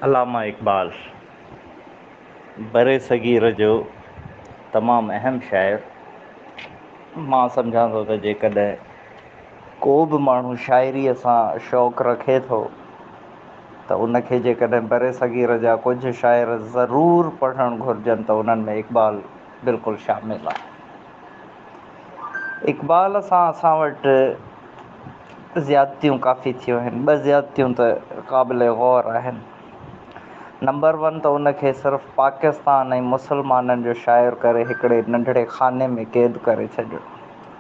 علامه اقبال برصغير جو تمام اهم شاعر. مان سمجهان ٿو ته جيڪڏهن ڪو به ماڻهو شاعريء سان شوق رکي ٿو ته ان کي جيڪڏهن برصغير جا ڪجهه شاعر ضرور پڙهڻ گهرجن ته انهن ۾ اقبال بلڪل شامل آهي. اقبال سان اسان وٽ زيادتيون ڪافي ٿيون آهن. ٻه زيادتيون ته قابل غور آهن. نمبر ون ته ان کي صرف پاڪستان ۽ مسلمانن جو شاعر ڪري هڪڙي ننڍڙي خاني ۾ قيد ڪري ڇڏيو.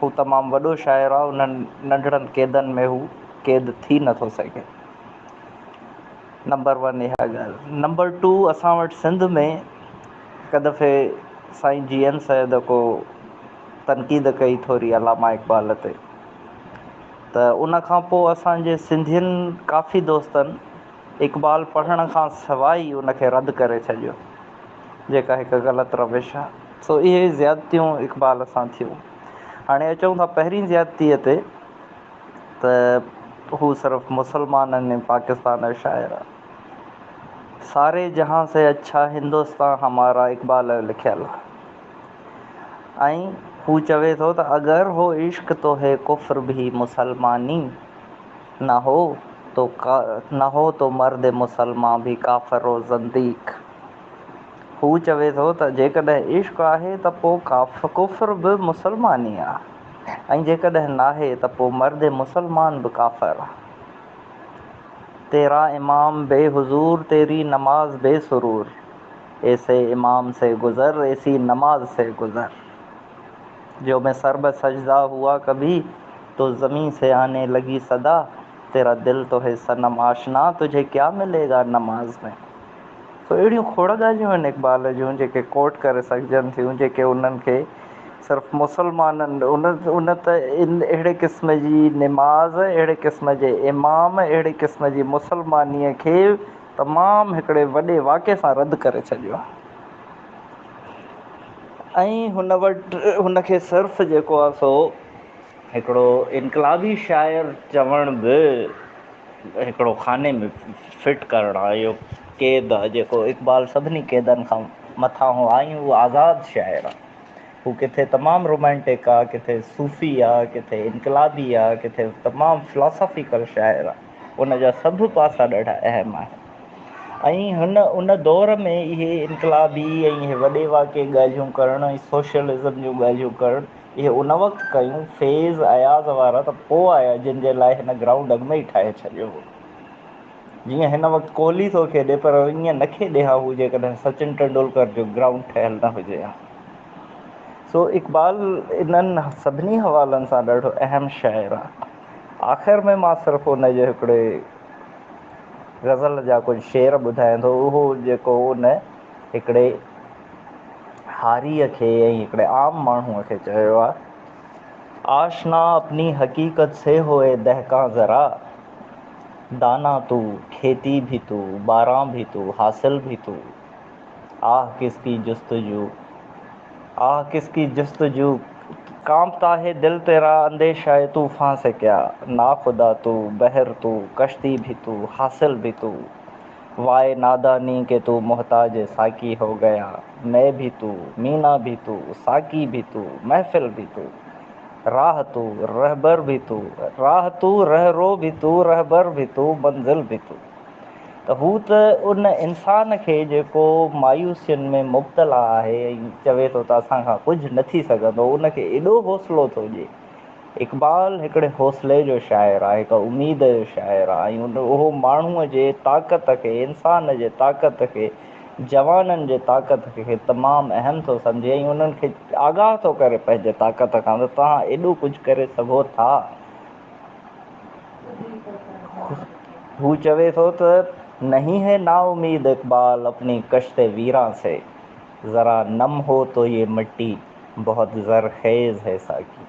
هو تمام وڏو شاعر آهي، انهن ننڍڙن قيدن ۾ هو قيد ٿي نٿو سگهي. نمبر ون اها ڳالهه. نمبر ٽو اسان وٽ سنڌ ۾ هڪ دفعي سائين جي ايم سيد ڪو تنقيد ڪئي ٿوري علامه اقبال تي ته ان کان پوء اسان جي سنڌين ڪافي دوستن اقبال پڙهڻ کان سواء ئي ان کي رد ڪري ڇڏيو، جيڪا هڪ غلط روش آهي. سو اهي زيادتيون اقبال سان ٿيون. هاڻي اچون ٿا پهرين زيادتيء تي ته هو صرف مسلمانن ۽ پاڪستان جو شاعر آهي. ساري جهان سي اڇا هندستان همارا اقبال جو لکيل آهي. ۽ هو چوي ٿو ته اگر هو عشق تو هي ڪفر ڀي مسلماني، نه هو تو نه هو تو مرد مسلمان ڀي ڪافر و زنديق. هو چوي ٿو ته جيڪڏهن عشق آهي ته پوء ڪفر به مسلماني آهي ۽ جيڪڏهن ناهي ته پوء مرد مسلمان به ڪافر آهي. تيرا امام بي حضور تيري نماز بي سرور. ايسي امام سي گذر ايسي نماز سي گذر جو مين سر به سجده هوا ڪڀي تو زمين سي آني لگي صدا تيرا دل تو هي صنم آشنا تجهي ڪيا ملي گا نماز ۾. سو اهڙيون کوڙ ڳالهيون آهن اقبال جون جيڪي ڪوٽ ڪري سگهجن ٿيون جيڪي انهن کي صرف مسلمانن ان ان ته ان اهڙي قسم جي نماز اهڙي قسم جي امام اهڙي قسم جي مسلمانيء کي تمام هڪڙي وڏي واڪي سان رد ڪري ڇڏيو ۽ هن وٽ هن کي صرف جيڪو آهي سو هڪڙو انقلابي شاعر چوڻ به هڪڙو خاني ۾ فٽ ڪرڻ آهي. اهو قيد آهي جيڪو اقبال سڀني قيدن کان مٿانهون آهي ۽ هو آزاد شاعر آهي. هو ڪٿي تمام رومانٽڪ آهي، ڪٿي صوفي آهي، ڪٿي انقلابي آهي، ڪٿي تمام فلاسافيڪل شاعر آهي. ان جا سڀ پاسا ڏاڍا اهم آهن ۽ هن ان دور ۾ اهي انقلابي ۽ اهي وڏي واڪي ڳالهيون ڪرڻ ۽ سوشلزم جون ڳالهيون ڪرڻ اهي ان وقت ڪيون، فيض اياز وارا ته پوء آيا جن جي لاء هن گرائونڊ اڳ ۾ ئي ٺاهي ڇڏيو هو. جيئن هن وقت ڪوهلي ٿو کيڏي پر ائين نه کيڏي ها هو جيڪڏهن سچن ٽنڊولڪر جو گرائونڊ ٺهيل نه هجي ها. سو اقبال انهن سڀني حوالن سان ڏاڍو اهم شاعر آهي. آخر ۾ مان صرف ان جي هڪڙي غزل جا ڪجهه شعر ٻڌايان ٿو، اهو جيڪو ان هڪڙي هاريء کي ۽ هڪڙي عام ماڻهوء کي چيو آهي. آشنا اپني حقيقت سي هوئي دهقان ذرا، دانا تو، کيتي ڀي تو، باران ڀي تو، حاصل ڀي تو. آه ڪس ڪي جستجو، آه ڪس ڪي جستجو، ڪانپتا هي دل تيرا انديشه طوفان سي ڪيا، ناخدا تو، بحر تو، ڪشتي ڀي تو، حاصل ڀي تو، واء ناداني ڪي تو محتاج ساقي هو گيا، مي ڀي تو، مينا ڀي تو، ساقي ڀي تو، محفل ڀي تو، راهه تو، رهبر ڀي تو، راهه تو، رهه رو ڀي تو، رهبر ڀي تو، منزل ڀي تو. ته هو ته ان انسان کي جيڪو مايوسين ۾ مبتلا آهي ۽ چوي ٿو ته اسان کان ڪجهه نه ٿي سگهندو، ان کي ايڏو حوصلو ٿو ڏئي. اقبال هڪڙي حوصلي جو شاعر آهي، هڪ اميد جو شاعر آهي ۽ اهو ماڻهوء جي طاقت کي، انسان جي طاقت کي، جوانن جي طاقت کي تمام اهم ٿو سمجهي ۽ انهن کي آگاهه ٿو ڪري پنهنجي طاقت کان ته توهان ايڏو ڪجهه ڪري سگهو ٿا. هو چوي ٿو ته نهين هي نااميد اقبال اپني ڪشت ويران سي، ذرا نم هو تو يي مٽي بهت زرخيز هي ساقي.